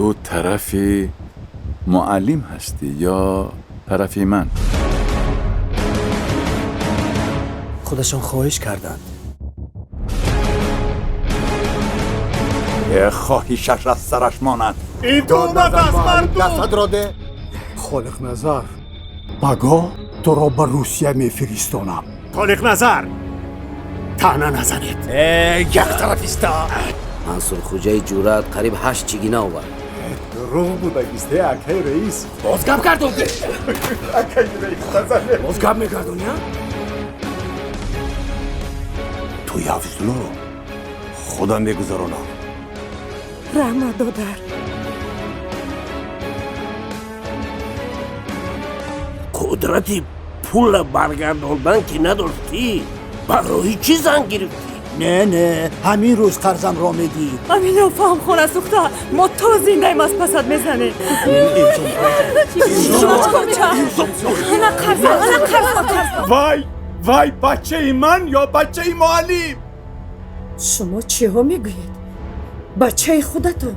Ту тарафи муаллим ҳастӣ ё тарафи ман? Худашон хоҳиш карданд. Хоҳишаш аз сараш монад. Ин туҳмат аст, мардум! Дастат ро де. Холиқназар, пагоҳ туро ба Русия мефиристонам. Холиқназар, таъна назанед. Як тарафиста. Мансурхуҷаи ҷуръат қариб 8 чигина овард. Дурӯғ будагисте, акай раис. Боз гап гардонди. Акай раис, назане. Боз гап мегардони, а? Тӯи Ҳафизуллоро худам мегузаронам. Раҳмат, додар. Қудрати пулра баргардондан ки надоштӣ, барои чӣ зан гирифтӣ? Не, не, ҳамин рӯз қарзамро медиҳӣ. Амино, фаҳм, хона сӯхта, мо то зиндаем аз пасат мезанем. Шумо чикор ча? Ана қарза, ана қарза, қарза. Вай, вай, бачаи ман ё бачаи муаллим? Шумо чиҳо мегӯед? Бачаи худатон.